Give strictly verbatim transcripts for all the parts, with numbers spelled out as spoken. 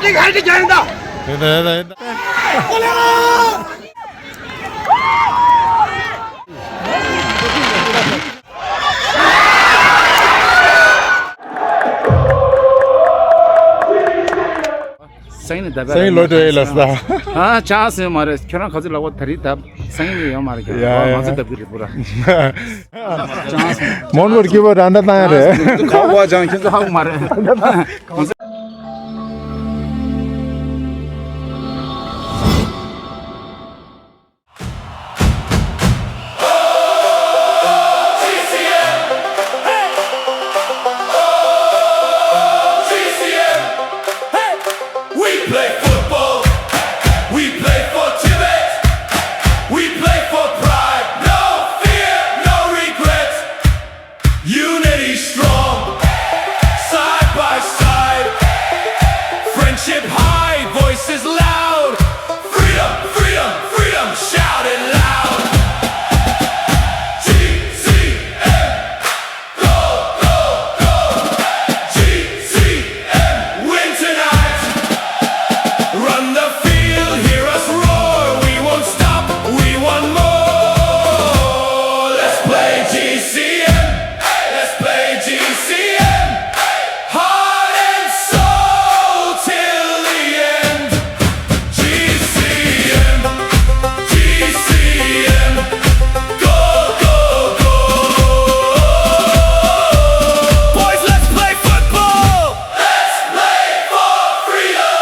དེ་ག་རེ་བྱས་ཡིན་ད། དེ་ད་དེ་ད། སང་ཉིན་ད་བར་སང་ཉིན་ལོ་དྲུག་ཡིན་ལ་ས། ཨ་ཅག་སེ་མ་རེད། ཁྱོད་རང་ག་ཚོད་ལག་པ་ད་རེས་ད་སང་ཉིན་ཡོང་མ་རེད། ཁྱོད་ཡ་ཡ། ང་ཚོ་ད་བར་རེད་པོ་ར། མོན་གོར་སྐྱིད་པོ་ར་འདྲ་བཏང་ཡ་རེད། ཁ་བ་ཅང་ཁྱོད་ཚོ་ཧ་གོ་མ་རེད། We play football. We play for Tibet. We play for pride. No fear, no regret. Unity strong. Side by side. Friendship high. Voices loud. Freedom, freedom, freedom. Shout it loud. G C M. Go, go, go! G C M win tonight! Run the field, hear us roar, we won't stop, we want more! Let's play G C M! Let's play G C M! Heart and soul till the end! G C M, G C M, go, go, go. Boys, let's play football. Let's play for freedom.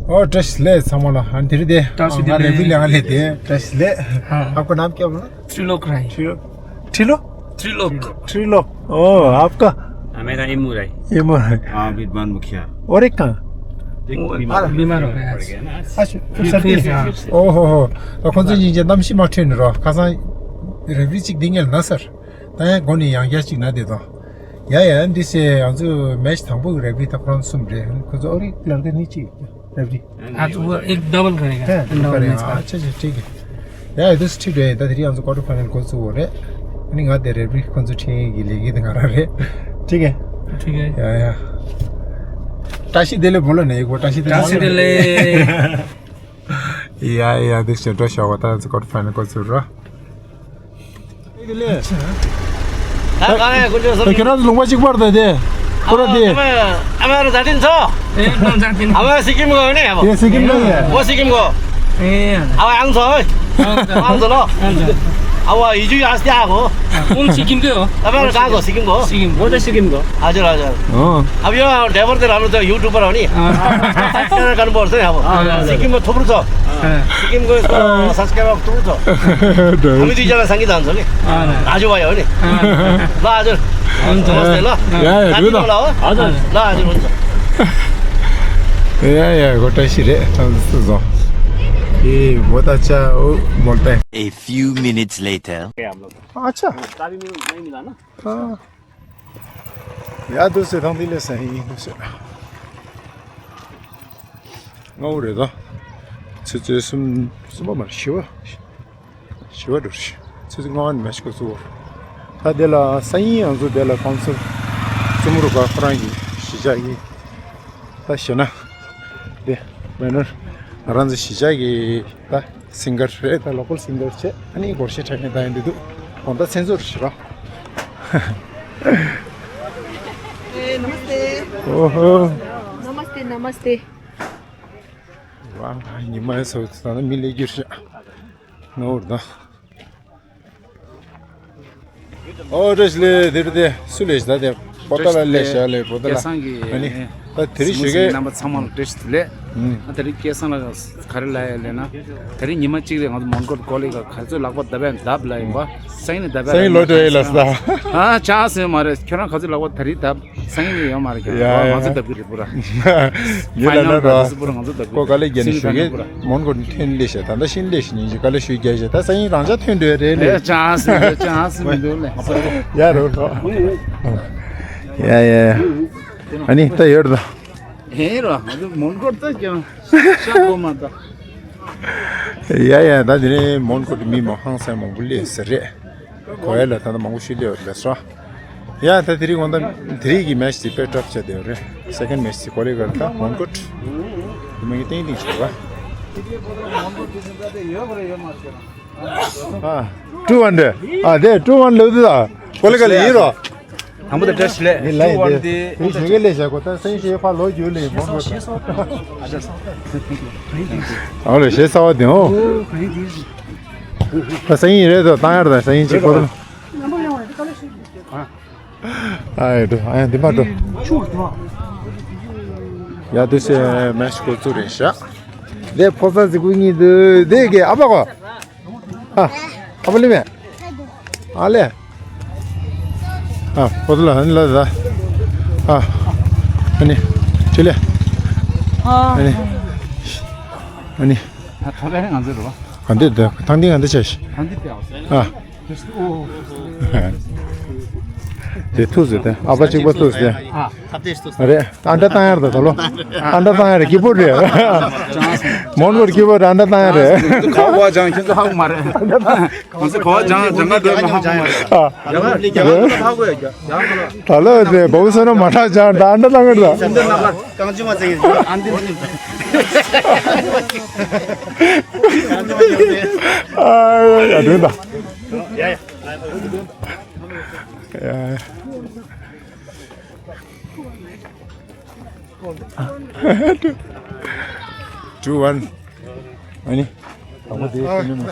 ཨོ་བཀྲ་ཤིས་བདེ་ལེགས་ཚང་མ་ལ། ཨ་ནི་དེ་རིང་དེ་हाँ། ང་རེ་བི་ལ་ང་ལས་དེ་བཀྲ་ཤིས་བདེ་ལེགས། हाँ। आपका नाम क्या बोला? त्रिलोक राय। त्रिलोक। त्रिलोक? त्रिलोक। त्रिलोक। ओ, आपका? हाँ, मेरा इमू राय। इमू राय। हाँ, विद्वान मुखिया। और एक कहाँ? एक वो बीमार, बीमार हो गया। पड़ गया ना। अच्छा, फिर सर्दी। फिर, हाँ। ओहो हो। तो कौन सी चीज़ है? नाम सी मार्टिन रो। खासा रेफरी चिक दिंगेल ना सर। ད་ཡང་སྒོ་ནས་ཡང་བསྐྱར་ཅིག་ན་བསྡད་དོ། ཡ་ཡ། འདི་སེ་ང་ཚོ་མེ་ཆི་དང་པོ་གི་རེ་ཕི་ད་ཁོ་རང་གསུམ་རེད། ཁོ་ཚོ་ཨོ་རི་ལར་གི་ནི་ཅིག་རེ་ཕི། हाँ, तो वो एक डबल करेगा। हाँ, डबल मैच का। अच्छा, अच्छा, ठीक है। ཡ་ཡ། འདི་སེ་ཁྲིད་རེད། ད་དེ་རིང་ང་ཚོ་ཀོ་ཊར་ཕའི་ནལ་འགོ་བཙུགས་ཡོད་རེད། ཨ་ནི་ང་དེ་རེ་ཕི་ཁོ་ཚོ་ཁྲིད་གི་ལས་ཀ་དེ་ང་རང་རེད། ठीक है। ठीक है। ཡ་ཡ། བཀྲ་ཤིས་བདེ་ལེགས་བོ་ལ་ནས་ཡོད་གོ། བཀྲ་ཤིས་བདེ་ལེགས། བཀྲ་ཤིས་བདེ་ལེགས། ཡ་ཡ། འདི་སེ་འགྲོ་ཤོག་པ། ད་ང་ཚོ་ཀོ་ཊར་ཕའི་ནལ་འགོ་བཙུགས་རོགས། ད་ག་ནས་ཀུན་སྤྱོད་བཟང་། ཁྱེད་རང་ཚོ་ལུང་པ་གཅིག་པར་དེ་དེ། ཁོ་ར་དེ། ཨ་མ་ར་ཛ་ཏིན་ཚོ། ཨ་མ་སི་ཀིམ་གོ་ནས་ཡ་བོ། དེ་སི་ཀིམ་ནས་ཡ། ཨོ་སི་ཀིམ་གོ། ཨ་བ་ཨང་ཚོ། ཨང་ཚོ་ལོ། ཨ་བ་ཡི་ཇུ་ཡ་སྟ་གོ། ཨོ་སི་ཀིམ་གོ། ཨ་མ་ར་ག་གོ་སི་ཀིམ་གོ། སི་ཀིམ་གོ། ད་སི་ཀིམ་གོ། ཨ་ཅོ་ཨ་ཅོ། ཨོ། अब यो ड्राइभर चाहिँ राम्रो छ, युट्युबर हो नि। अँ। सबस्क्राइबर गर्नुपर्छ नि अब। अँ, अँ, अँ। सिक्किममा थुप्रो छ। अँ। सिक्किमको यसको सबस्क्राइबर थुप्रो छ। हामी दुईजना सँगै जान्छ नि। अँ। दाजुभाइ हो नि। अँ। ल हजुर। हुन्छ। नमस्ते ल। या, या, साथी दुई त। होला हो? हजुर। ल हजुर, हुन्छ। या, या, गोटा सिरे, ए, बहुत अच्छा, वो बोलता है। A few minutes later. अच्छा। चाबी मिल-, नहीं मिला ना? हाँ। ཡ་འདུག་སེ། ཐང་འདི་ལས་སེ་ཡིན་འདུག་སེ། ལྔ་བོ་རེད་དོ། ཆུ་ཚོད་གསུམ། གསུམ་པ་མ་རེད། བཞི་པ། བཞི་པ་འགྲོ་རེད། ཆུ་ཚོད་ལྔ་པ་ནས་མ་ཤི་ཀོ་ཚུགས། ད་དེ་ལ་སང་ཉིན་ང་ཚོ་དེ་ལ་ཀོན་སར་ཊི་ཙུམ་རུ་ག་ཁོ་རང་གི་གཞིས་ཆགས་ཀྱི། ད་ཞེ་ན། དེ་མེ་ནོར་ང་རང་ཚོ་གཞིས་ཆགས་ཀྱི་ད། སིང་གར་རེད། ད་ལོ་ཀལ་སིང་གར་བྱས། ཨ་ནི་སྒོར་གཞས་འཁྲབ་མཁན་ད་ཡིན་འདི་འདུག། དགོང་དག་མཚན་ཚོགས་རེད་རོ། ए, नमस्ते। ओहो। नमस्ते, नमस्ते। वा, ཉི་མ་ཡོད་ས་ད་ནི་མི་ལས་རྒྱུ་རེད། ནོར་ད། ཨོ་བཀྲ་ཤིས་བདེ་ལེགས། དེ་རུ་དེ་སུ་ལས་ད་དེ་པོ་ཏ་ལ་ལས་བྱ་ལས་པོ་ཏ་ལ། སྐལ་བཟང་གི་ཨ་ནི་ད་དེ་རིང་ཞུ་གི། རྣམ་པ་ཚང་མ་ལ་བཀྲ་ཤིས་བདེ་ལེགས། ཨ་དེ་རིང་སྐལ་བཟང་ལ་ག་རེ་ལབ་ཡ་ལབ་ན། དེ་རིང་ཉི་མ་གཅིག་རེད། ང་ཚོ་མོན་གྷོ་ཀོ་ལེ་ག་ག་ཚོད་ལག་པ་བརྡབ་ཡ་བརྡབ་ལབ་ཡིན་པ། སང་ཉིན་བརྡབ་ཡ་སང་ཉིན་ལོ་དྲུག་ཡིན་ལ་ས། ཨ་ཅག་སེ་མ་རེད། ཁྱོད་རང་ག་ཚོད་ལག་པ་ད་རེས་བརྡབ། སང་ཉིན་ཡོང་མ་རེད། ཁྱོད་ཡ་ང་ཚོ་ཡ། བརྡབ་གི་རེད་པོ་ར། ཡོད་ལ་ན་ར། ཕའི་ནལ་ར་ང་ཚོ་བརྡབ་གི་རེད། ཀོ་ཀ་ལེ་རྒྱ་ནི་ཞུ་གི། མོན་གྷོ་ནི་ཐོན་ལེ་ཤ་ད་ལྟ་ཤིན་ལེ་ཤ་ཉིན་ཞིག་ཀ་ལེ་ཞུ་རྒྱ་ཤ་ད་སང་ཉིན་རང་ཅག་ཐོན་འགྲོ་རེད་ལེ། ཨེ་ཅག་སེ་ཅག་སེ་མི་འདུག་ལེ། ཡ་རོ་རོ། ཡ་ཡ། ཨ་ནི་ད་ཡོད་ར། ཨེ་རོ་ང་ཚོ་མོན་གྷོ་ད་ཀྱང་ཤ་གོ་མ་ད། ཡ་ཡ། ད་དེ་རིང་མོན་གྷོ་དུ་མི་མང་ཧང་སང་མང་པོ་སླེབས་ས་རེད། གོ་ཡ་ལ་ད་ལྟ་མང་པོ་ཞིག་སླེབས་ཡོད་རེད་ས། ཡ་ད་དེ་རིང་དགོང་དག་དེ་རིང་གི་མེ་ཆི་དེ་དཔེ་ཊབ་ཆགས་བསྡད་ཡོད་རེད། སེ་ཀེན་མེ་ཆི་དེ་གོ་ལེ་གར་ད་མོན་གྷོ་དུ་མི་གི་ཏིང་ཏིང་ཆགས་པ། ཨ། ཊུ་ཝན་རེད། ཨ་དེ་ཊུ་ཝན་ལབ་དུས་ད་གོ་ལེ་གར་ཡིན་རོ། དང་པོ་དེ་བཀྲ་ཤིས་བདེ་ལེགས། མི་ལ་ཡིན་དེ་དེ་ཞོགས་ཀས་ལས་བྱ་གོ་ད་སེང་ཤེས་ཕ་ལོ་རྒྱུས་ལས་མོ་ནོ། ཨོ་ལེ་ཞེ་ས་བ་དེ་ཨོ། ད་སེང་ཡིན་རེད་དོ་བཏང་ཡར་ད་སེང་ཡིན་ཅིག་གོ་ད། ཨ་ཡེ་འགྲོ། ཨ་ཡེ་འདི་མ་འགྲོ། ཡ་དུ་སེ་མེ་ཆི་ཁོ་ཚུ་རེད་ཤག་དེ་ཕོ་ས་ཟི་ཀུ་གཉིས་དུ་དེ་གེ་ཨ་ཕ་གོ། ཨ། ཨ་ཕ་ལི་མེ། ཨ་ལེ། ཨ་ཕོ་ཏུ་ལ་ཧན་ལ་ཟ། ཨ། ཨ་ནི། ཆི་ལེ། ཨ་ནི། ཨ་ནི། ཐོ་རེ་ང་ཚོ་རུ་བ། ག་འདི་དེ་ཐང་འདི་ང་འདི་ཆེ་ཤི། ཐང་འདི་དེ་ཨ། ཨ། དེ་ཐུག་ཟེར་ཏེ་ཨ་ཕ་གཅིག་པ་ཐུག་ཟེར། ཨ། རེད། ཨ་འདྲ་བཏང་ཡར་ད་ད་ལོ། ཨ་འདྲ་བཏང་ཡར་རེད་ཀི་པོར་རེད། མོན་གྷོར་ཀི་པོར་ཨ་འདྲ་བཏང་ཡར་རེད། ཁ་བ་ཅང་ཁྱེད་ཚོ་ཧ་གོ་མ་རེད། ང་ཚོ་ག་བ་ཅང་ཅང་ག་འདོད་མ་ཧ་གོ་མ་རེད། ཨ། ཡ་ང་ལི་ཀྱང་ཧ་གོ་ཡ་ཀྱང་ཡ་ང་ལ། ད་ལོ་དེ་བོ་སོ་ན་མ་ཧྲ་ཅང་ད་ཨ་འདྲ་བཏང་གི་རེད། སེམས་ནང་ལ་རྐང་ཅི་མ་ཚེ་ཡིན་ཨ་འདི་ཨ་འདི། ཨ་ཡ་དེ་ད། ཡ་ཡ། ཊུ་ཝན། ཨ་ནི། དང་པོ་དེ་ཤི་ནི་མ།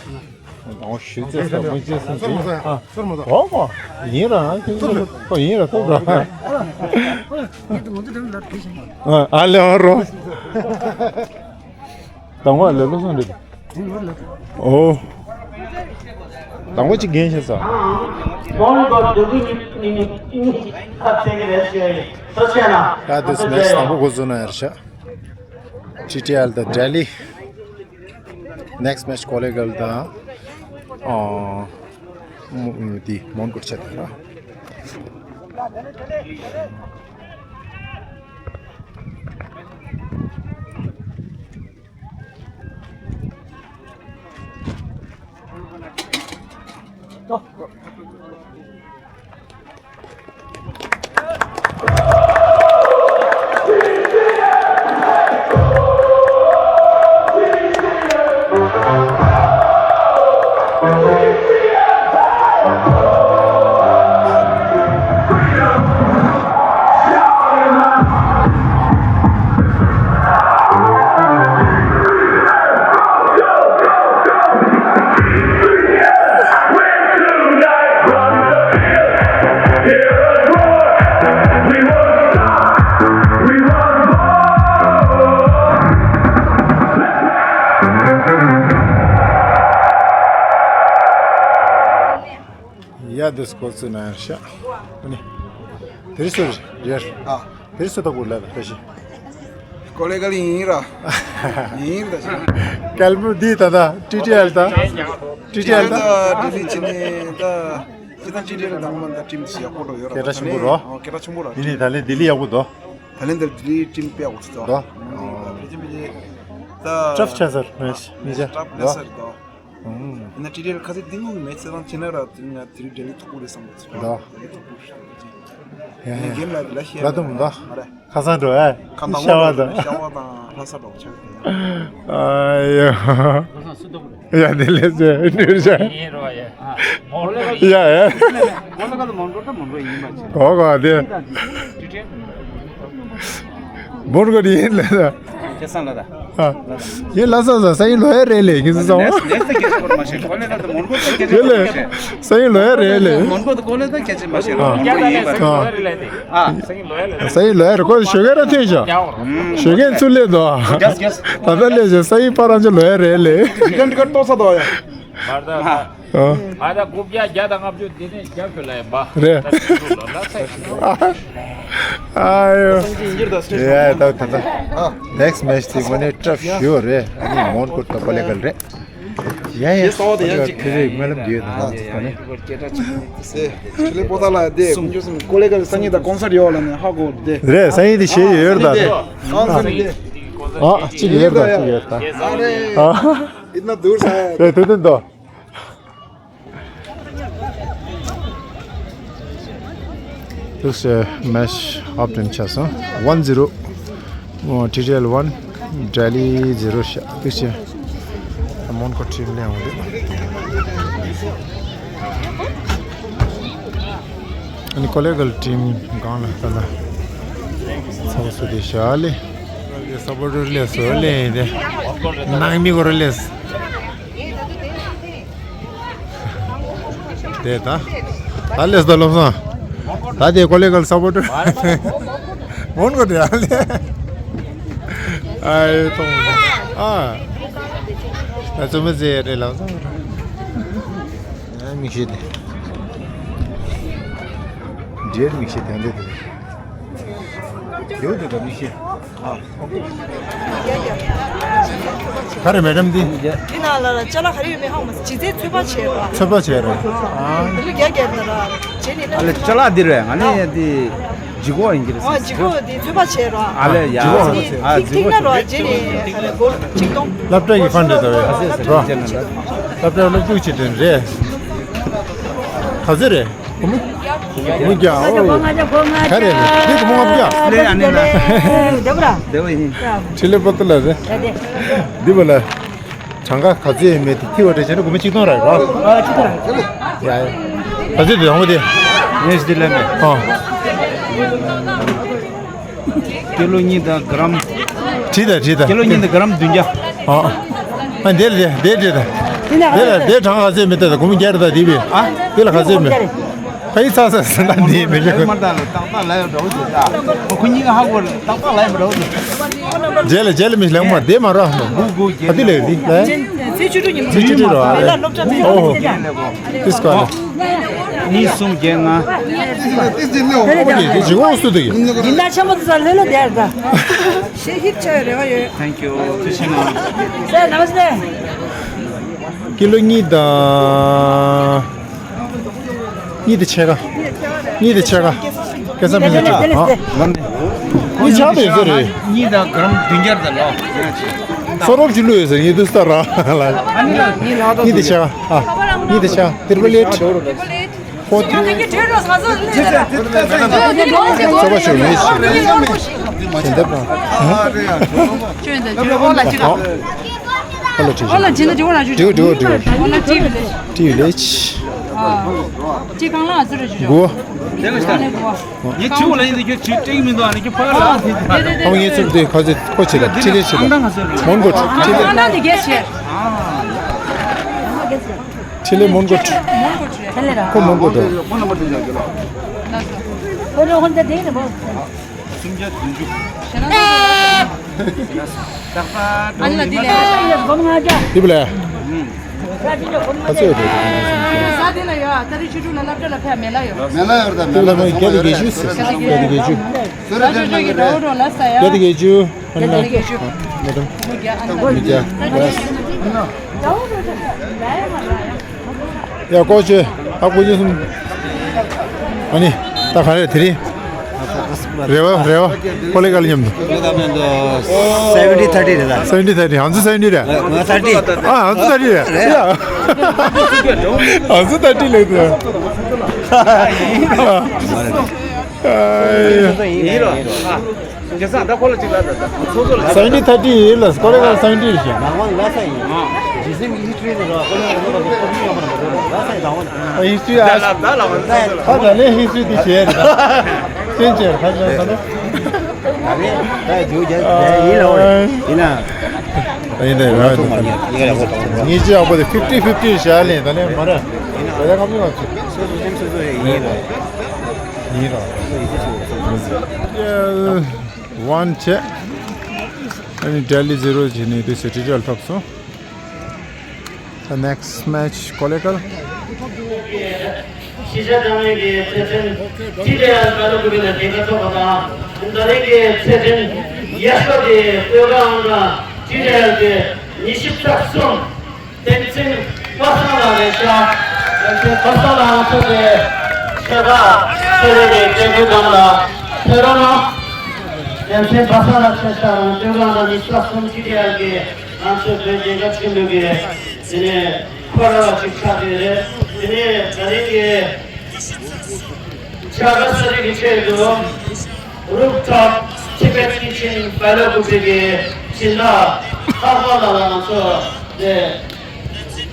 དང་པོ་ཞུ་ཚེ་ས་མི་ཚེ་སུ་ཞིག་ཨ། ཨོ་མ། ཡིན་ར་ཁྱེད་ཚོ་ཡིན་ར་ཐུབ་ར། ཨ་ལེ་ཨོ་རོ། དང་པོ་ལེ་ལོ་སོང་རེད། ཨོ། དང་པོ་གཅིག་རྒན་ཤེས་ས། ད་དུས་མེ་ཆི་དང་པོ་འགོ་བཟོ་ན་ཡར་ཤག་ཊི་ཊི་ཨེལ་དང་ལྡི་ལི། ནེག་སི་མེ་ཆི་གོ་ལེ་གལ་དང་། ཨོ། མོ་དེ་མོན་གྷོར་ཆེད་དུ་ར། ཡ་འདི་སྐོར་ཚོད་ན་ཡང་ཤ། ཨ་ནི། དེ་རིང་སུ་རེད། ཨ། དེ་རིང་སུ་ད་གུར་ལ་ད་ཤི། ཀོ་ལེ་ག་ལི་ཡིན་ར། ཡིན་ད་ཤི། ཀལ་མུ་འདི་ད་ད་ཊི་ཊི་ཨེལ་ད། ཊི་ཊི་ཨེལ་ད། ལྡི་ལི་ཅི་ནི་ད། ཅི་ད་ཊི་ཊི་ཨེལ་དང་མ་ད་ཊིམ་ཞིག་ཡག་པོ་འགྲོ་ཡོད་ར། སྐད་གྲགས་ཆེན་པོ་རོ། ཨོ་སྐད་གྲགས་ཆེན་པོ་ར། ཡིན་ནི་ད་ལེ་ལྡི་ལི་ཡག་པོ་འདུག་ད་ལེ་ད་ལྡི་ལི་ཊིམ་དཔེ་ཡག་པོ་ཞིག་འདུག་ད་ཕེ་ཅིན་ཕེ་ཅིན་ད། ཊབ་ཆ་སར་མེ་ཆི་མི་ཆ་ཊབ་ལེ་སར་འདུག་ཡིན་ན་ཊི་ཊི་ཨེལ་ཁ་སེ་ཏིང་ངུ་མེད་ཚེ་དང་ཅི་ན་ར་ཏིང་ང་དེ་རིང་ལྡི་ལི་ཐུག་གི་རེད་བསམ་གི་ཚོད་ར། ལྡི་ལི་ཐུག་གི་རེད་བསམ་གི་ཚོད། ཡིན་ན་གེམ་ལ་ལ་ཤེས་ལ་དུམ་ད། ཁ་སང་འགྲོ་ཨེ། ཁ་སང་ཤ་བ་ད། ཤ་བ་དང་ལྷ་ས་འགྲོ་ཆགས་གི་ཡ། ཨ་ཡ། ཡ་དེ་ལས་ཚེ་འདྲུར་ཤ། ཡིན་རོ་ཡ། ཡ་ཡ། གོ་ག་དེ། མོར་གོ་དེ་ཡིན་ལ་ད། ཁེ་སང་ལ་ད། ཨ། ཡེ་ལ་ས་ས་ས་ཡིན་ལོ་ཡ་རེད་ལེ་ཁྱེད་ཚོ་ཚང་མ། ཡེ་ལེ། ས་ཡིན་ལོ་ཡ་རེད་ལེ། ཨ། ས་ཡིན་ལོ་ཡ་རེད་ཁོ་ཞོགས་ཀས་ར་ཐོན་ཤག་ཞོགས་ཀས་ཚུར་སླེབས་འདུག་ད་ལྟ་སླེབས་ཤག་ས་ཡིན་ཕར་རང་ཚོ་ལོ་ཡ་རེད་ལེ། ཨ། ཨ་ད་རྐུབ་བཀྱག་བརྒྱ་དང་ལྔ་བཅུ་འདི་ནས་རྒྱབ་ཤོད་ལ་ཡིན་པ། རེད། ད་ལྟ་ལོ་ལ་ས་ཡིན། ཨ་ཡོ། ཡ་ད་ད་ད། ནེག་སི་མེ་ཆི་དེ་དངོས་གནས་ཊབ་ཞུ་རེད། ཨ་ནི་མོན་གྷོ་ད་པ་ལེ་གལ་རེད། ཡ་ཡ། ཁྱེད་སོང་བ་དེ་ཡང་ཅིག་ཁྱེད་རེ་སྨོན་ལམ་རྒྱུད་དང་ཨ་ནི་ཡ་ཡ། སེ་ཁྱེད་ལེ་པོ་ཏ་ལ་དེ་ཀུན་སྤྱོད་སེམས་ཀོ་ལེ་གལ་སང་ཉིན་ད་ཀོན་སར་ཡོད་ལ་ནས་ཧ་གོ་དེ། རེད་སང་ཉིན་དེ་ཞེ་ཡོད་ཡོད་ད། ཀོན་སར་དེ། ཨ་གཅིག་ཡོད་ད། གཅིག་ཡོད་ད། अरे, ཨ། इतना दूर से आया है। དེ་དེ་དེ་འདུག་དེ་སེ་མེཆ་ཧབ་ཊེམ་ཆགས་སོང་། ཝན་ཛི་རོ། ཨོ། ཊི་ཊི་ཨེལ་ཝན། ལྡི་ལི་ཛི་རོ་ཤག་དེ་སེ་མོན་གྷོ་ཊིམ་ལས་འོང་དེ། ཨ་ནི་ཀོ་ལེ་གལ་ཊིམ་སྒང་ལ་ད་ལ་ཚོགས་སུ་དེ་ཤ་ལེ། སཔོར་ཊར་ལས་སོ་ལེ་དེ། ནང་མི་གོ་ར་ལས། དེ་ད། ད་ལས་ད་ལོབ་སང་། ད་དེ་ཀོ་ལེ་གལ་སཔོར་ཊར། མོན་གོ་དེ་ཨ་ལེ། ཨའི་ཏོང་། ཨ། ད་ཚོ་མི་ཟེར་རེ་ལབ་སང་། ཨ་མིག་ཤེལ་དེ། འདྲེར་མིག་ཤེལ་དེ་འདྲ་དེ། ཡོད་དེ་ད་མིག་ཤེལ། ཨ། ག་རེ་མེ་ཌམ་འདི། འདི་ནང་ལ་ལ་ཅ་ལག་ག་རེ་ཡོད་མེད་ཧ་གོ་མ་སོང་། ཅི་ཚེ་ཚོད་དཔག་བྱས་རོགས། ཚོད་དཔག་བྱས་རོགས། ཨ། འདི་ལོ་རྒྱ་རྒྱབ་ན་ར། བྱས་ནས་ཨ་ལེ་ཅ་ལག་འདི་རེད། ང་ནི་འདི་ལྗིད་ཁོག་ཡིན་གྱི་རེད། ཨ་ལྗིད་ཁོག་འདི་ཚོད་དཔག་བྱས་རོགས། ཨ་ལེ་ཡ། ལྗིད་ཁོག་ཨ་ལེ། ཐིག་ཐིག་ན་རོགས། བྱས་ནས་ཨ་ལེ་སྒོར་ཆིག་སྟོང་། སློབ་གྲྭ་ཡི་ཕན་འདྲ་ད་བས་རོགས། སློབ་གྲྭ་སློབ་ཕྲུག་བྱེད་དོན་རེད། ག་ཚོད་རེད། སྒོར་མོ། སྒོར་མོ་བརྒྱ། ཨོ། ག་རེ་རེད། འདི་སྒོར་མོ་ལྔ་བརྒྱ། ལས་ཨ་ནི་ན། འདི་བ་ར། འདི་བ་ཡིན། ཁྲི་ལེ་པ་ཏི་ལ་རེད། འདི་བ་ལ། གྲངས་ཀ་ག་ཚོད་ཡོད་མེད་དེ་ཐི་བ་རེད་བྱས་ན་སྒོར་མོ་ཆིག་སྟོང་རེད་རོ། ཨ་ཆིག་སྟོང་རེད། ཡ་ཡ། ག་ཚོད་དེ་ཡོང་བ་དེ། ངས་ཞི་བདེ་ལས་མེད། ཨ། ཀི་ལོ་གཉིས་དང་ག་རམ། བྲིས་དང་བྲིས་དང་། ཀི་ལོ་གཉིས་དང་ག་རམ་བདུན་བརྒྱ། ཨ། ཨ་འདིར་རེད། འདིར་བྲིས་དང་། འདི་ལ་འདིར་གྲངས་ག་ཚོད་མེད་ད། སྒོར་མོ་བརྒྱ་རེད་ད་འདི་བས། ཨ། འདི་ལ་ག་ཚོད་མེད། ཕ་ཡི་ཚ་ས་ཟེར་ན་འདི་མེད་ཀྱི། མར་ད་ལ་ཏག་ཏག་ལ་ཡོད་འདྲ་བོ་ཟེར་ད། ཁོ་གཉིས་ཀ་ཧ་གོ་རེད། ཏག་ཏག་ལ་ཡོད་འདྲ་བོ་ཟེར། རྗེས་ལ་རྗེས་ལ་མི་ལེགས་མ་བདེ་མ་རོ། དགུ་དགུ་བརྒྱད། ཨ་འདི་ལས་འདི་ལས། ཚེས་བཅུ་དྲུག་ཉིན་ཚེས་བཅུ་དྲུག་རོ། མེ་ལ་སློབ་གྲྭ་མེད། ཨོ་ཧོ། ཏིས་ཀ་ལ། གཉིས་གསུམ་བརྒྱད་ལྔ། ཨོ་ཧོ། དེ་ཇི་འོ་སུ་དེ་ཡིན། ཡིན་ན་ཆེན་པོ་དེ་ཚོ་ལྷོད་ལྷོད་བསྡད་ད། ཤེས་ཧིབ་ཆེ་བའི་རེ་བ་ཡོད། Thank you. ཐུགས་རྗེ་གནང་། སེ་ནམ་སེ། ཀི་ལོ་གཉིས་དང་། གཉིས་དེ་ཕྱེད་ཀ། གཉིས་དེ་ཕྱེད་ཀ། སྐལ་བཟང་ཕུན་ཚོགས་ཀྱིས། ཨ། གཉིས་ཆགས་པའི་ཡོད་ཚོད་རེད། གཉིས་དང་ག་རམ་བདུན་བརྒྱ་དང་ལོ། སོ་རོབ་ཅིག་བླུགས་ཡོད་ཟེར་ངས་དུས་ལྟར་ར་ལ། གཉིས་དེ་ཕྱེད་ཀ། ཨ། གཉིས་དེ་ཕྱེད་ཀ། ཏིར་པ་ལེཊ། ཧོ་ཏི། ཚོ་བ་ཞུ་མེད་ཞུ། ཞལ་འདེབས་དང་། ཨོ་ལ་ཅི་ལ། ཨོ་ལ་ཅི་ལ། ཨོ་ལ་ཅི་ལ། ཨོ་ལ་ཅི་ལ། འགྲིག་འགྲིག་འགྲིག་ཨོ་ལ་ཅི་ལ། ཏི་ལེ་ཆི། ཅི་གང་ལ་ཨ་ཟུར་རེ་ཞུ། གོ། ངས་ཆུ་ལ་ཡིན་དུས་ཁྱོད་ཆུ་སྤྲིང་མི་འདུག་ཨ་ནི་ཁྱོད་ཕ་ག་ལ་ཨ་ཐེ་ཐེ། ཨོ་ངས་ཚུར་དེ་ཁ་ཚེ་ཁོ་ཆེ་ལ་ཏི་ལེ་ཆེ་ལ། མོན་གྷོ་ཏི་ལེ། ཨ་ན་དེ་གས་ཆེ། ཏི་ལེ་མོན་གྷོ་ཏི། ཁོ་མོན་གྷོ་ཏི། ཁོ་རོ་ཧོན་ཏ་དེ་ནི་བོ། སུམ་བརྒྱ་བདུན་ཅུ། ཨ་ལ་དེ་ལས། དེ་བ་ལས། ཁ་ཚོད་རེད། ས་དེ་ལ་ཡོད། ཨ་ད་རི་ཆུ་ཆུ་ལ་སློབ་གྲྭ་ལ་ཕེབས་མེད་ལ་ཡོད། མེད་ལ་ཡོད་ད། དེ་བ་ལ་མ་བརྒྱ་དང་བརྒྱད་ཅུ་ཟེར། བརྒྱ་དང་བརྒྱད་ཅུ། ས་ཆུ་ཆུ་གི་རོ་རོ་ལ་ས་ཡ། བརྒྱ་དང་བརྒྱད་ཅུ། བརྒྱ་དང་བརྒྱད་ཅུ། མི་འདུག་མི་བརྒྱ། ཡ་ཀོ་ཆེ། ཨ་ཀོ་ཆེ་གསུམ། ཨ་ནི། ད་ག་རེ་དེ་རིང་། རེ་བ་རེ་བ། ཀོ་ལེ་གལ་མཉམ་དུ། སེ་བེན་ཊི་ཐར་ཊི་རེད་ད། སེ་བེན་ཊི་ཐར་ཊི། ཨང་ཚུ་སེ་བེན་ཊི་རེད། ང་ཐར་ཊི། ཨ་ཨང་ཚུ་ཐར་ཊི་རེད། ཡ། ཨང་ཚུ་ཐར་ཊི་ལེགས་དུ། ཡིན་རོ། ཨ། ཁྱེད་ཚང་ད་ཁོ་ལ་གཅིག་ལ་ད་ད་ཚོ་ཚོ་ལ། སེ་བེན་ཊི་ཐར་ཊི་ཡིན་ལ་ཀོ་ལེ་གལ་སེ་བེན་ཊི་རེད་ཤག་ནང་ལ་ས་ཡིན། ཇི་སེམས་ཀྱི་ཧི་སི་ཊོ་རི་ནི་ར་ཀོ་ལེ་གལ་ནི་ར་ཀོ་ལེ་ཡོང་མ་ར་ལ་ས་ཡིན་དང་བ། ཨ་ཧི་སི་ཊོ་རི་ཨ། ད་ལ་ད་ལ་བ་ད་ད་ལེ་ཧི་སི་ཊོ་རི་དེ་བྱས་རེད། བསྟན་བྱས་ར་ཁ་ཆེ་ས་ནི། ད་ལེ་ད་ཇོ་རྒྱ་ཡིན་ལ་བ་ཡིན་ན། ཡིན་ད་ཡིན་ད། ངེད་ཅག་ཡག་པོ་དེ་ཕིབ་ཊི་ཕིབ་ཊི་བྱས་ལེ་ད་ལེ་མ་ར། ད་ལེ་ཁ་མི་བ་ཚུ། སོ་སོ་སེམས་སོ་སོ་ཡིན་ར། ཡིན་ར། ཝན་བྱས། ཨ་ནི་ལྡི་ལི་ཛི་རོ་བྱས་ནས་དེ་སེ་ཊི་ཊལ་ཐོབ་སོང་། The next match ཀོ་ལེ་གལ། གཞིས་ཆགས་ཚང་མའི་གི་ཚེ་བརྟན་ཊི་ཌི་ཨེལ་ཀ་ལོ་གུ་པེ་ལ་དེ་ག་ཐོབ་པ་དང་། ད་རེས་ཀྱི་ཚེ་བརྟན་ཡ་ཤོ་དེ་སྟོད་ཀ་ཨང་ག་ཊི་ཌི་ཨེལ་གི་ཉི་ཤུ་རྩ་གསུམ། བསྟན་འཛིན་པ་སངས་ལགས་རེད་ཤག་བསྟན་འཛིན་པ་སངས་ལགས་ཚོ་དེ་ཆོལ་ཁ་ཆོས་རིག་གི་སྐད་སྒྱུར་སྒང་ལ་ཕེབས་རོགས་གནང་། ཡ་མཚན་པ་ས་ལ་ཆེ་ས་རང་སྟོད་འགག་ན་ནི་ས་གསུམ་སྤྱི་བདེ་ཡག་གི་ང་ཚོའི་བོད་རྒྱལ་ཁབ་ཆེན་པོའི་གི་དེ་ནས་ཁོ་ར་བ་ཅིག་ཆགས་ཡོད་རེད། དེ་ནས་ད་རིང་གི་བྱ་དགའ་གསོལ་རས་ཀྱི་ཆེད་དུ་Rooftop Tibet Kitchen Bailokupei གི་སྦྱིན་བདག་ལྷག་པ་ལགས་ལ་ང་ཚོ་དེ་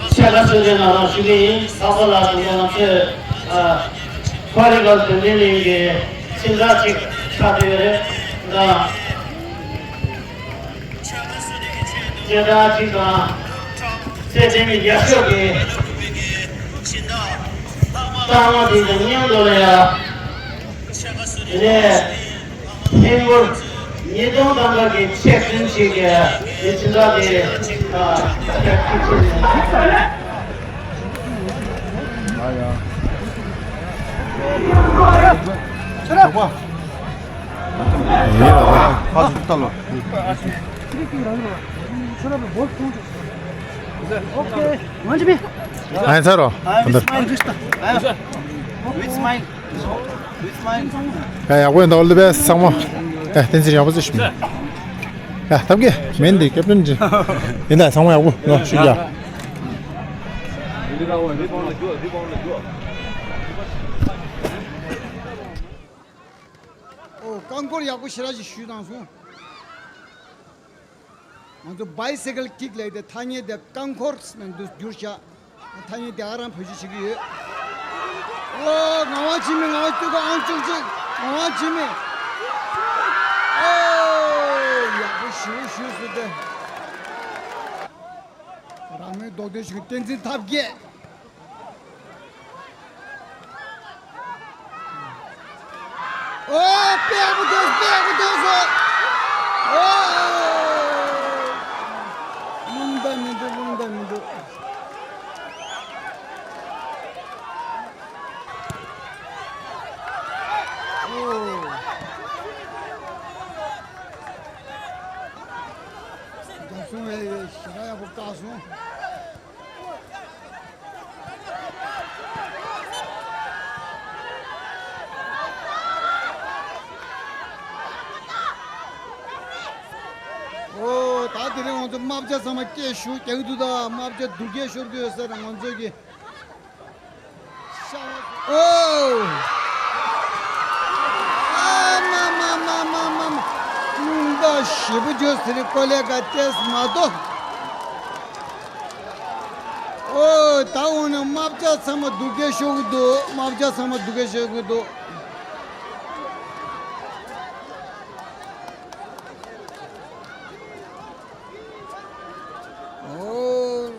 བྱ་དགའ་གསོལ་རས་ནང་ལ་ཞུ་གི་ཡིན། ལྷག་པ་ལགས་དང་ང་ཚོས་ཨ་ཁོ་རི་ག་དོན་ལྡན་གླིང་གི་སྦྱིན་བདག་ཅིག་ཆགས་ཡོད་རེད། ད་སྤྱན་རས་གཟིགས་དང་། སྲས་བསྟན་འཛིན་རྒྱ་མཚོ་གི་རྟགས་མ་དེ་དང་མཉམ་དུ་ལ་ཡ། དེ་ནས་ཧིན་སྒོར་ཉིས་སྟོང་ཐམ་པ་གི་ཆེག་བདུན་ཞིག་གི་མི་ཚེ་འདྲ་དེ་ཨ་ཁྱབ་ཁྱིམ་ཆེ་ནས། ཡིན་ལ་ཕ་ཚོ་ལྟ་ལོ། ཨ་ཡིན་ཚར་རོ། ཨ་ཡིན་ཚར་རོ། With smile. With smile. ཡ་ཡག་པོ་ཡིན་ད་ཨོལ་དི་བེ་སི་ཚང་མ། ཡ་བསྟན་འཛིན་ཡག་པོ་ཚོད་ཞིག་མིན། ཡ་ཐབས་ཀྱི་མིན་འདི་ཀེབ་ཏན་ཅི། ཡིན་ད་ཚང་མ་ཡག་པོ་ནོ་ཞུ་རྒྱ། ཨོ་རྐང་འཁོར་ཡག་པོ་ཞེ་དྲག་ཞིག་ཞུས་དང་སོང་། ང་ཚོ་བྷའི་སི་ཀལ་ཀིག་ལབ་དེ་ཐ་སྙད་དེ་རྐང་འཁོར་ནང་དུ་བསྒྱུར་བྱ། ཐ་སྙད་དེ་ཨ་རང་བེད་སྤྱོད་བྱེད་ཀྱི་ཡོད། ཨོ་ངག་དབང་འཆི་མེད། ངག་དབང་སྟོད་ཁ་ཨང་བཅུ་གཅིག་ངག་དབང་འཆི་མེད། ཨོ་ཡག་པོ་ཞེ་པོ་ཞུས་སོང་སྟེ། རང་མོས་རྡོག་རྡོལ་ཞིག་བསྟན་འཛིན་ཐབས་མཁས། ཨོ་དཔེ་ཡག་པོ་ཐོན་སོང་། དཔེ་ཡག་པོ་ཐོན་སོང་། ཨོ་རླུང་རྟ་མི་འདུག་རླུང་རྟ་མི་འདུག་ཨོ་རྒྱབ་སོང་བས་ཞེ་དྲག་ཡག་པོ་བཀག་སོང་། ཨོ་ད་དེ་རིང་ང་ཚོ་རྨ་བྱ་ཚང་མ་སྐད་ཤུགས་རྒྱག་གི་འདུག་ད་རྨ་བྱ་སྡུག་སྐད་ཤོར་གྱི་ཡོད་ས་རེད་ང་ཚོ་གི། ཨོ། ཨ་མ་མ་མ་མ་མ་མ། རླུང་རྟ་ཞེ་པོ་འཇོ་ཟེར་ཀོ་ལེ་ག་ཏེས་མ་གཏོགས། ཨོ་ད་འོ་ན་རྨ་བྱ་ཚང་མ་སྡུག་སྐད་ཤོར་གི་འདུག་རྨ་བྱ་ཚང་མ་སྡུག་སྐད་ཤོར་གི་འདུག་ཨོ།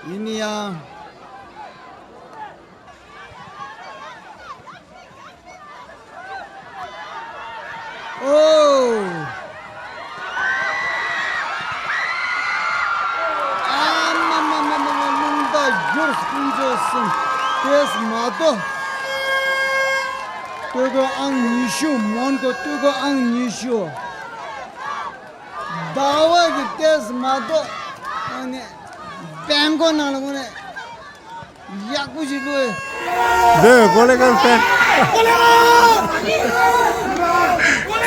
ཡིན་ཡང་། ཨོ། ཨ་མ་མ་མ་མ་མ་རླུང་རྟ་བཞུར་སྤུན་མཆེད་གསུམ་ཏེས་མ་གཏོགས། སྟོད་གོས་ཨང་ཉི་ཤུ་མོན་གྷོ་སྟོད་གོས་ཨང་ཉི་ཤུ། ཟླ་བ་གི་ཏེས་མ་གཏོགས། ཨ་ནི་བེང་ཀོག་ནང་ལ་དངོས་གནས་ཡག་པོ་ཞིག་དགོས། འདི་ཀོ་ལེ་གལ་ཏེ།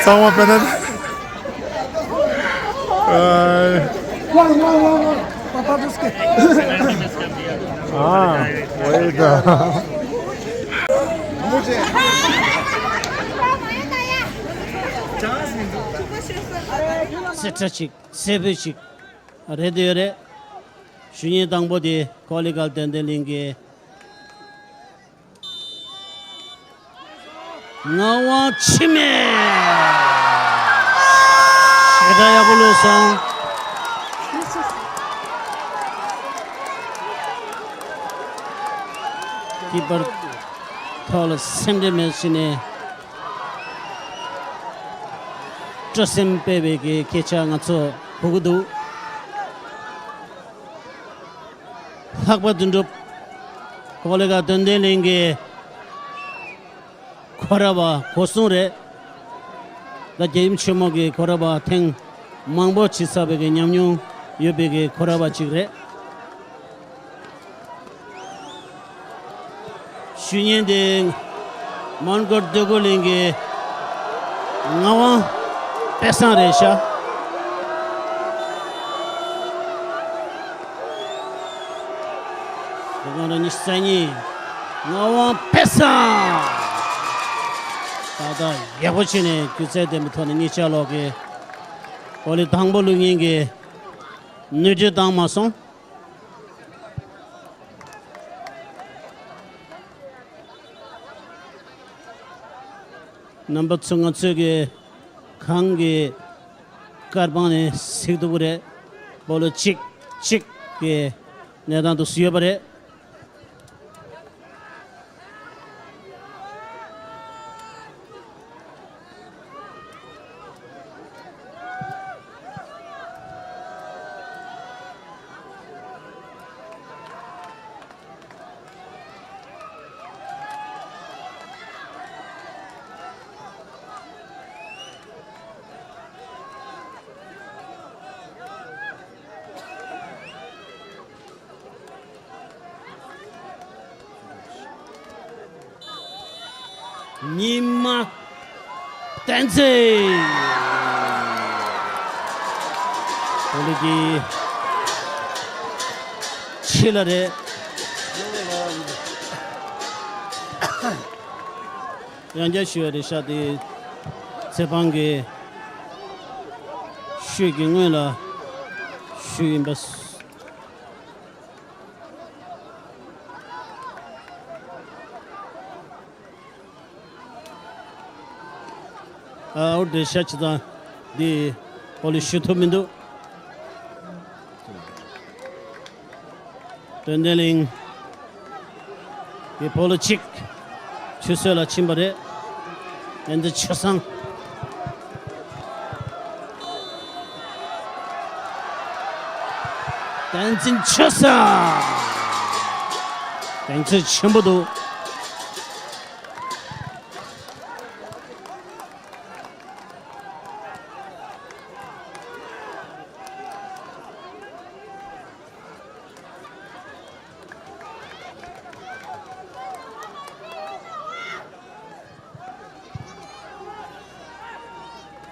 ཚང་མ་པེ་ནན། ཨ། ཨ། ཝེ་ད། སེ་ཁྲ་ཅིག་སེ་བོད་ཅིག་རེད་དེ་ཡོད་རེད། ཞུ་ཉན་དང་པོ་དེ་ཀོ་ལི་གལ་དོན་ལྡན་གླིང་གི་ངག་དབང་འཆི་མེད། ཞེ་དྲག་ཡག་པོ་ལོས་སོང་། ཀི་པར་ཐོག་ལ་སེམས་ཁྲལ་མེད་བྱས་ནས། སྤྲོ་སེམས་སྤེལ་བའི་གི་སྐད་ཆ་ང་ཚོ་གོ་གི་འདུག་ལྷག་པ་དོན་གྲུབ། ཀོ་ལི་གལ་དོན་ལྡན་གླིང་གི་ཁོ་ར་བ་གོ་སོང་རེད། ད་རྒྱལ་ཡུམ་ཆེན་མོ་གི་ཁོ་ར་བ་ཐེངས་མང་པོ་བྱས་ཚར་བའི་གི་ཉམས་མྱོང་ཡོད་པའི་གི་ཁོ་ར་བ་ཅིག་རེད། ཞུ་ཉན་དེ་མོན་གྷོ་སྟོད་གོས་གླིང་གི་ ངག་དབང་དཔལ་བཟང་རེད་ཤག་འདི་ག་རང་ཉི་ཤུ་རྩ་གཉིས། ངག་དབང་དཔལ་བཟང་། ཏག་ཏག་ཡག་པོ་བྱས་ནས་སྒྱུ་རྩལ་ལྡན་པའི་ཐོག་ནས་གཉིས་ཆ་ལོག་གི་ཨོ་ལི་དང་པོ་བླུག་མཁན་གྱི་སྣོད་བཅུད་བཏང་མ་སོང་། རྣམ་པ་ཚོ་ང་ཚོས་ཀྱི་གང་གི་དཀར་པང་ནས་གཟིགས་ཐུབ་ཀྱི་རེད། སྤོ་ལོ་གཅིག་གཅིག་གི་གནས་སྟངས་དུ་བཟོས་ཡོད་པ་རེད། ཉི་མ་བསྟན་འཛིན། བོ་ལི་གི་ཕྱི་ལ་རེད། ཡང་བསྐྱར་ཞུ་བ་རེད་ཤག་དེ་ཚེ་དཔང་གི་ཤོད་ཀྱི་སྔོན་ལ་ཞུ་ཡིན་པ། ཨ་འོ་དེ་ཤ་ཆི་ཙང་འདི་ཧོ་ལི་ཞུ་ཐུབ་མི་འདུག་དོན་ལྡན་གླིང་གི་ཕོ་ལོ་གཅིག་ཆུད་ཟོས་ལ་ཕྱིན་པ་རེད། བསྟན་འཛིན་ཆོས་བཟང་། བསྟན་འཛིན་ཆོས་བཟང་། གདེང་ཚོད་ཆེན་པོ་འདུག་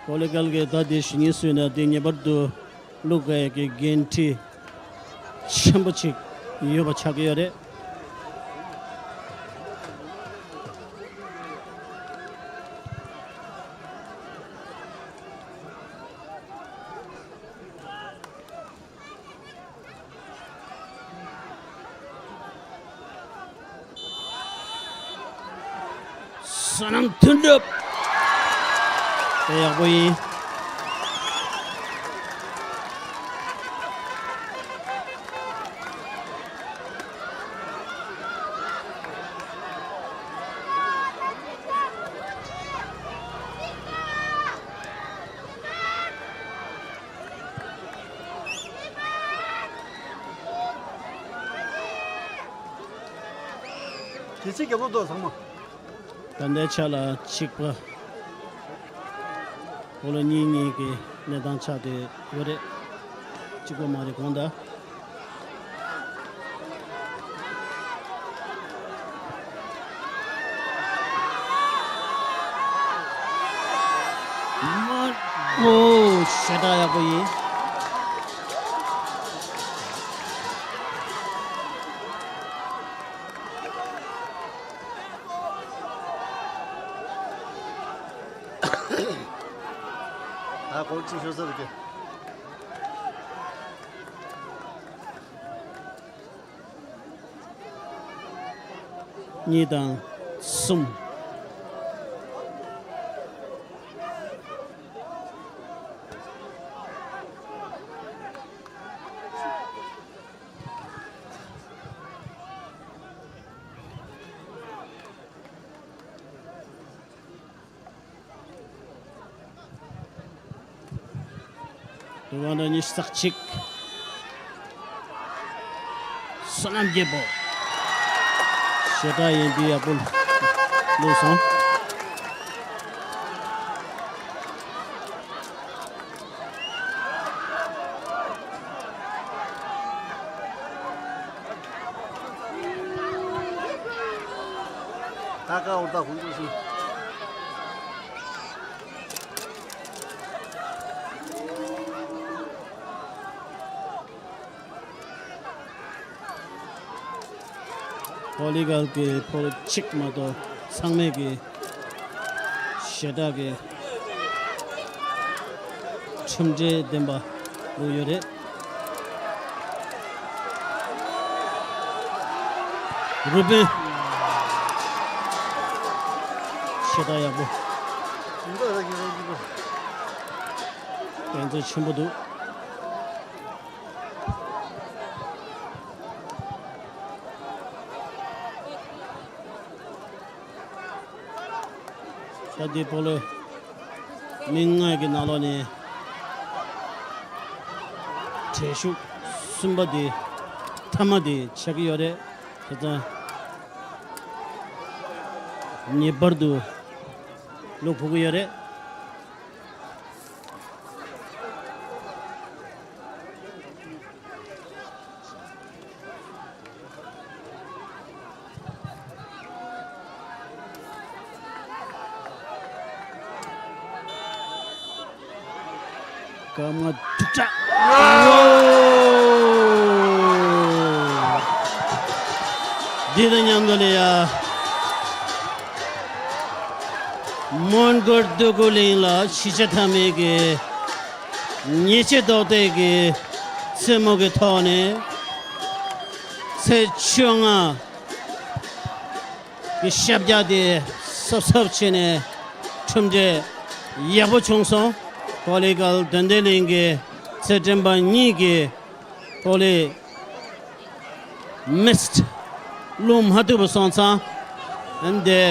ཀོ་ལི་གལ་གྱི་ཟླ་འདི་ཞུ་ཉིན་སུས་ན་འདི་ངེས་པར་དུ་བླུག་དགོས་ཀྱི་འགན་འཁྲི་ཆེན་པོ་ཅིག་ཡོད་པ་ཆགས་ཀྱི་ཡོད་རེད། བསོད་ནམས་དོན་གྲུབ། དེ་ཡག་པོ་ཡིན། དེ་ཚེ་རྒྱལ་པོ་ཏོ་ཚང་མ། ད་ལྟའི་ཆ་ལ་གཅིག་པ། ཕོ་ལོ་གཉིས་གཉིས་ཀྱི་གནས་སྟངས་ཆགས་བསྡད་ཡོད་རེད། གཅིག་པ་མ་རེད་གང་ལྟར། མ། ཨོ། ཞེ་དྲག་ཡག་པོ་ཡིན། ད་གོ་ཅི་ཤོད་ས་རེད་ཀྱི། གཉིས་དང་གསུམ། དུ་བ་འདྲ་ཉི་ཤུ་རྩ་གཅིག་བསོད་ནམས་རྒྱལ་པོ། ཞེ་དྲག་ཡིན་འདི་ཡག་པོ་བླུགས་སོང་། ཀ་ཀ་འུར་ད་ཧུང་ཀྲུ་སི། ཀོ་ལི་གྷལ་གྱི་ཕོ་ལོ་གཅིག་མ་གཏོགས་ཚང་མས་ཀྱི་ཞེ་དྲག་གི་ཁྲིམས་འབྲེལ་ལྡན་པ་ལུགས་ཡོད་རེད། རུ་པིན། ཞེ་དྲག་ཡག་པོ། དཔེ་མཛོད་ཆེན་པོ་འདུག་ད་འདི་སྤོ་ལོ་མི་ལྔ་གི་ནང་ལོགས་ནས་གྲལ་ཞུགས་གསུམ་པ་དེ་མཐའ་མ་དེ་ཆགས་ཀྱི་ཡོད་རེད། དེ་ཙང་ངེས་པར་དུ་བློ་ཕུག་གི་ཡོད་རེད། སྐར་མ་དྲུག་སྒྲ། འདི་དང་མཉམ་དུ་ལ་ཡ། མོན་གྷོ་འདོད་རྒུ་གླིང་ལ་གཞིས་ཆགས་མཐའ་མའི་གི་ཉེས་ཆད་གཏོང་སྟེ་གི་རྩེད་མོ་གི་ཐོག་ནས་ཚེས་བཅོ་ལྔ་གི་ཞབས་བཀྱག་དེ་སོབ་སོབ་བྱས་ནས་ཁྲིམས་འབྲེལ་ཡག་པོ་བྱུང་སོང་། ཀོ་ལི་གྷལ་དོན་ལྡན་གླིང་གི་རྩེད་འགྲན་པ་གཉིས་ཀྱིས་ཀོ་ལི་མིས་བླུག་མ་ཐུབ་པ་སོང་ཙང་། འདི་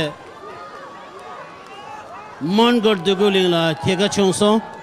མོན་གྷོ་འདོད་རྒུ་གླིང་ལ་རྒྱལ་ཁ་བྱུང་སོང་།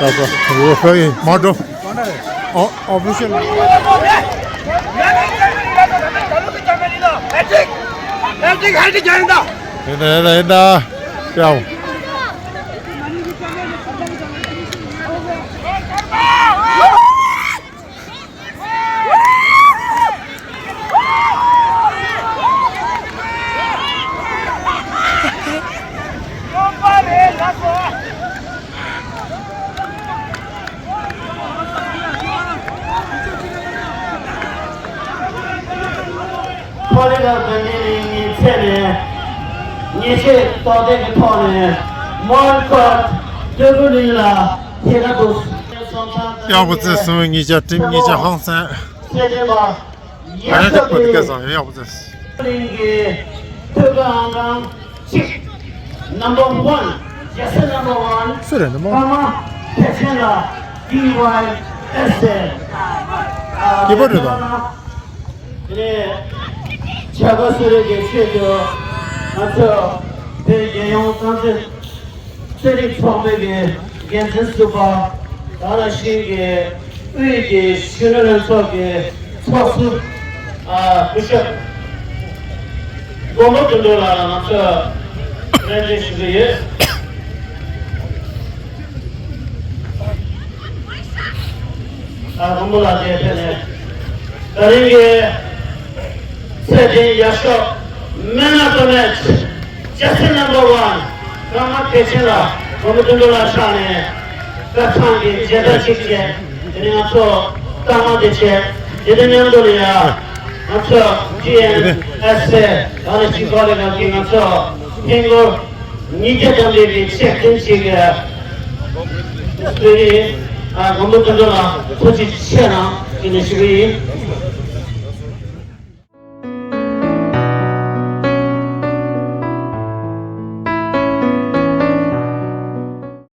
ད་ད་འོ་ཧྥེ་མ་འགྲོ། ཨོ་ཨོ་ཕི་ཤལ། ཡིན་ད་ཡིན་ད་ཡིན་ད། ཡའོ། ཁོ་རེ་ལ་དོན་ལྡན་གླིང་གི་ཚད་ནས་ཉེས་ཆད་གཏོང་སྟེ་གི་ཐོག་ནས་མོན་གྷོ་འདོད་རྒུ་གླིང་ལ་ཐད་ཀར་དུ། ཡག་པོ་རྩེད་སོང་། ཉེས་ཆད་ཁྲིམས་ཉེས་ཆད་ཧང་སང་། ཚད་ལྡན་པ། ཨ་ནི་ཁོ་དེ་སྐད་བཟང་ཡོད། ཡག་པོ་རྩེད། གླིང་གི་ཐོད་རྒལ་ཨང་གྲངས་གཅིག Number one, yes, number one. སུ་རེད་ནི་མོ། ཀརྨ་བདེ་ཆེན་ལགས། ཌི་ཝའི་ཨེས་ཨེ། ཨ། སྐྱེས་པ་རེད་དོ། དེ་ནས་བྱ་དགའ་གསོལ་རས་ཀྱི་ཆེད་དུ་ང་ཚོ་བོད་རྒྱལ་ཡོངས་རྩ་འཛིན་རྩེད་རིགས་ཚོགས་པའི་གི་འགན་འཛིན་ཟུར་པ། ད་ག་ནང་བཞིན་གྱི་དབུས་ཀྱི་གཞོན་ནུ་ལྷན་ཚོགས་ཀྱི་ཚོགས་ཟུར། ཨ། སྐུ་ཞབས་མགོན་པོ་དོན་གྲུབ་ལགས་ལ་ང་ཚོས་སྨོན་འདུན་ཞུ་གི་ཡོད། ཨ། མགོན་པོ་ལགས་དེ་ཕེབས་ནས་ད་རིང་གི་ཚེ་འདིའི་ཡག་ཤོས་Man of the Match། ཇ་སེ་ནམ་བར་ཝན། རྐང་མ་གལ་ཆེན་ལ་མགོན་པོ་དོན་གྲུབ་ལ་ཕྱག་ནས་སྐར་ཚང་གི་མཇལ་དར་ཅིག་བཅས། དེ་ནས་ང་ཚོ་རྟགས་མ་དེ་བྱས། དེ་དང་མཉམ་དུ་ལ་ཡ་ང་ཚོ་ཊི་ཨེན་ཨེས་ཨེ་ཡང་ན་ཅི་གོ་ལེ་ག་གི་ང་ཚོ་ཧིན་སྒོར་ཉིས་བརྒྱ་ཙམ་རེ་གི་ཆེད་དོན་ཅིག་སྤྲོད་ཡིན། ཨ་མགོན་པོ་དོན་གྲུབ་ལ་ཐུགས་རྗེ་ཆེ་གནང་ཞུ་ནས་ཞུ་གི་ཡིན།